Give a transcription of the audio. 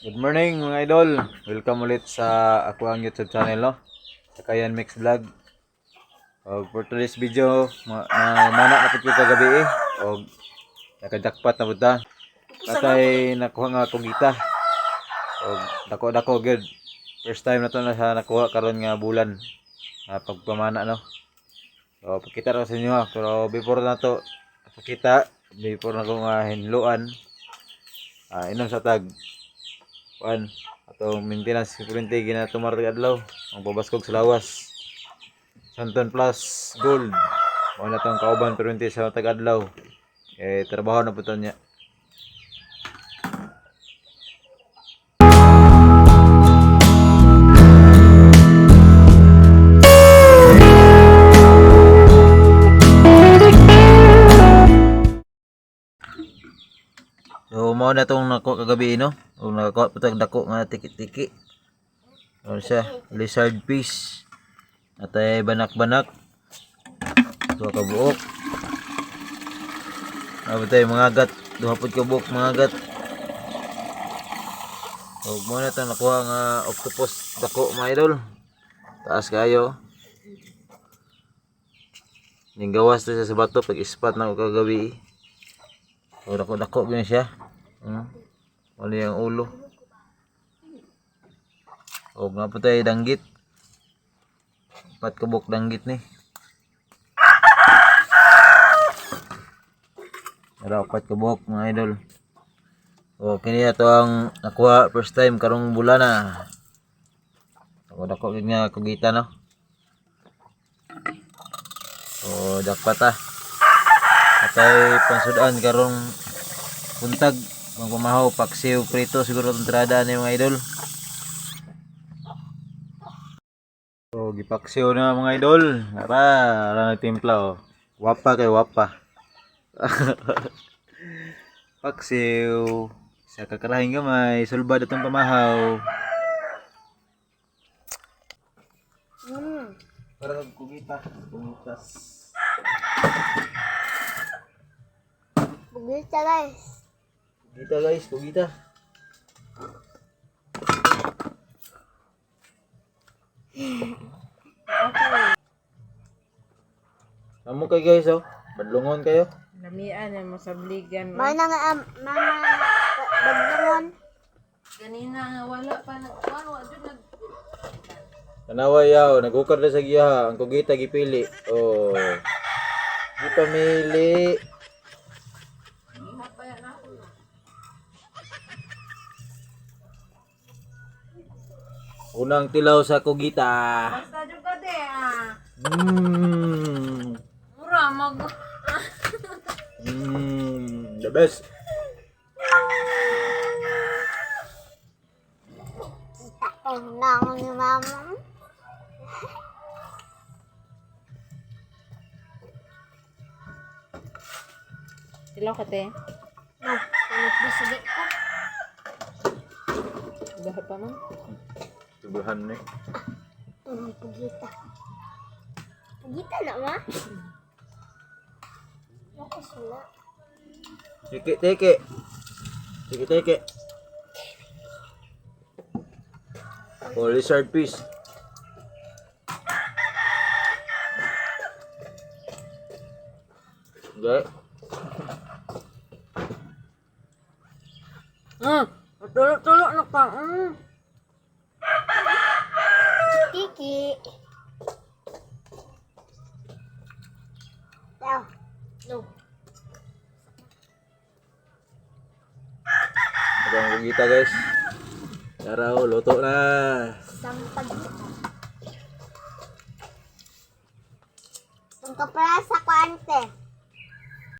Good morning, mga idol. Welcome ulit sa ako ang YouTube channel, no? Sakayan Mix Vlog. Og for today's video, na mana na pud ko kagabi eh. Og nakajackpot na pud ta. Katay nakuha nga kugita. Og dako-dako gyud. First time na to na sa nakuha karon nga bulan. Nga pagpamana, no. So pakita ra ko sa inyo ha. Pero before na to pakita, before na ko nga hinluan, inom sa tag kuan atong maintenance kuryente ginatumar tag adlaw ang pabaskog sa lawas, Santon Plus Gold mao na tong kauban kuryente sa tag adlaw eh, trabaho na po to niya. So mao na tong nakuha kagabi, no? O nakakuha po tag dako nga tiki-tiki. Ano siya? Lizard fish. At ay banak-banak. Duha ka buok. Abot tayo mga gat. Duha pud ka buok mga gat. So mao na tong nakuha nga octopus dako, mga idol. Taas kayo. Ning gawas to siya sa bato pag ispat na ko kagabi. So dako-dako gyud siya. Wala yung ulo. O nga po tayo danggit. Pat kabuk danggit ni. Pero pat kabuk, mga idol. O kini to ang nakuha first time karong bulan na. Ako dako gyud nga kugita, no. O jackpot ah. Atay pansudan karong buntag, magpamahaw, paksiw, prito siguro itong tirada ni mga idol. So gipaksiw na, mga idol. Ara, ara na timpla oh. Wapa kay wapa. Paksiw. Sa kakarahing gamay, sulbad atong pamahaw. Para kugita, kumitas. Bugita, guys. Kugita, guys, kugita. Amo kay guys oh. Badlungon kayo. Lamian na masabligan. Mana nga mama bagdangon. Ganina nga wala pa na kuan wa jud nag Tanawa yaw, nagukar na sa giya, ang kugita gipili. Oh. Gipamili. Unang tilaw sa kugita. Basta jud ka de ah. Mura mag The best. Kita ko na ako ni mama. Tilaw ka te. No, ano bisigi ko. Gahi pa man. Tubuhan ni. Pugita. Pugita na ma? Ako sila. Tiki tiki. Tiki tiki. Oh, lizard fish. Okay. Tulo-tulo na ka. Tiki. Daw. No. Ito ang kugita, guys. Tara, oh, luto na. Sampagita. Ang kaprasa ko ante.